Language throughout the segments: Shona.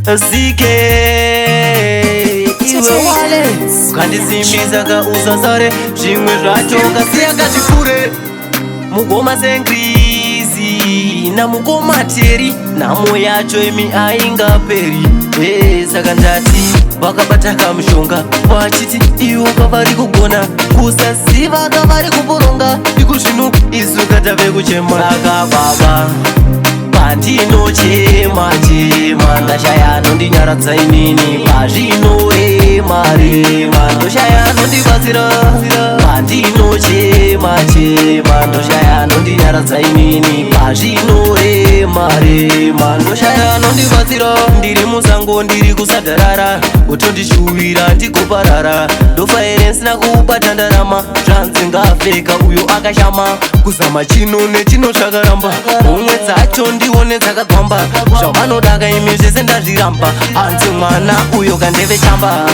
CK iwe wale ukandisimbisa kausasare, zvimwe zvacho kasiya kazvipure. Mukoma Sengrizi namukoma Teri, nhamo yacho imi aingaperi. Saka ndati vakabata kamushonga, vachiti ivo kavari kugona, kusaziva kavari kuporonga. Iko zvino isu katave kuchema. Saka baba, pandinochema chema, ndashaya anondinyaradza inini. Pazvinorema rema, ndoshaya anondibatsira. Pandinochema chema, ndoshaya anondinyaradza inini. Pazvinorema rema, ndoshaya anondibatsira. Ndiri musango, ndiri kusadharara, utondishuwira ndikoparara. Ndofa here ndisina kubata ndarama? Zvanzi ngapfeka uyo akashama, kuzama chino nechino zvakaramba. Homwe dzacho ndione dzakagwamba, zvavanodaka imi zvese ndazviramba. Hanzi mwana uyo kandeve chamba.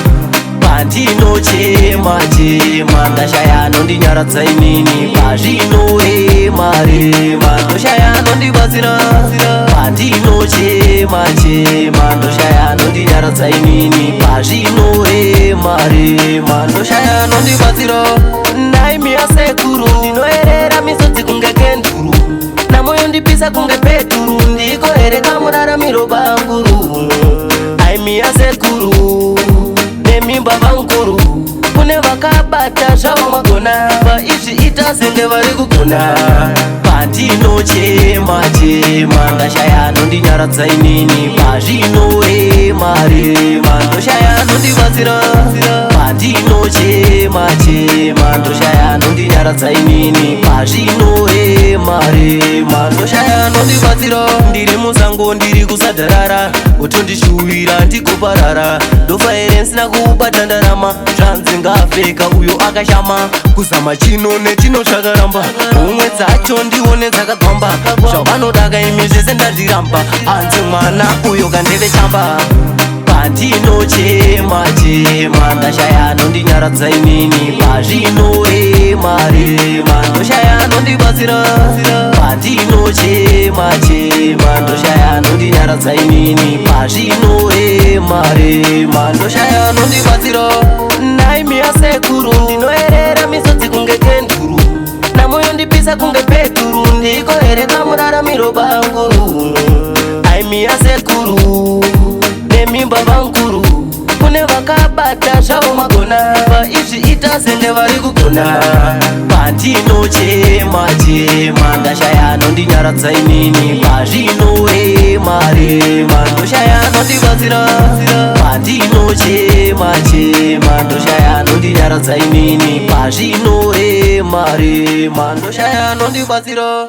Pandinochema chema, ndashaya anondinyaradza inini. Pazvinorema rema, ndoshaya anondibatsira. Pandinochema chema, ndoshaya anondinyaradza inini. Pazvinorema rema, ndoshaya anondibatsira. Naimi asekuru, ndinoerera misodzi kunge kenduru, namoyo ndipisa kunge peturu. Ndiko here kamuraramiro banguru? Aimi asekuru nemimba vankuru, kune vakabata zvavo magona, vaizviita senge vari kugona. Pandinochema chema, ndashaya anondinyaradza inini. Pazvinorema rema, ndoshaya anondibatsira. Pandinochema chema, ndoshaya anondinyaradza inini. Pazvinorema rema, ndoshaya anondibatsira. Ndiri musango, ndiri kusadharara, utondishuwira ndikoparara. Ndofa here ndisina kubata ndarama? Zvanzi ngapfeka uyo akashama, kuzama chino nechino zvakaramba. Homwe dzacho ndione dzakagwamba, zvavanodaka imi zvese ndazviramba. Hanzi mwana uyo kandeve chamba. Pandinochema chema, ndashaya anondinyaradza inini. Pazvinorema rema, ndoshaya anondibatsira. Pandinochema chema, ndoshaya anondinyaradza inini. Pazvinorema rema, ndoshaya anondibatsira. Naimi asekuru, ndinoerera misodzi kunge kenduru, namoyo ndipisa kunge peturu. Ndiko here kamuraramiro banguru? Aimi asekuru nemimba vankuru, kune vakabata zvavo magona, vaizviita senge vari kugona. Pandinochema chema, ndashaya anondinyaradza inini. Pazvinorema rema, ndoshaya anondibatsira. Pandinochema chema, ndoshaya anondinyaradza inini. Pazvinorema rema, ndoshaya anondibatsira.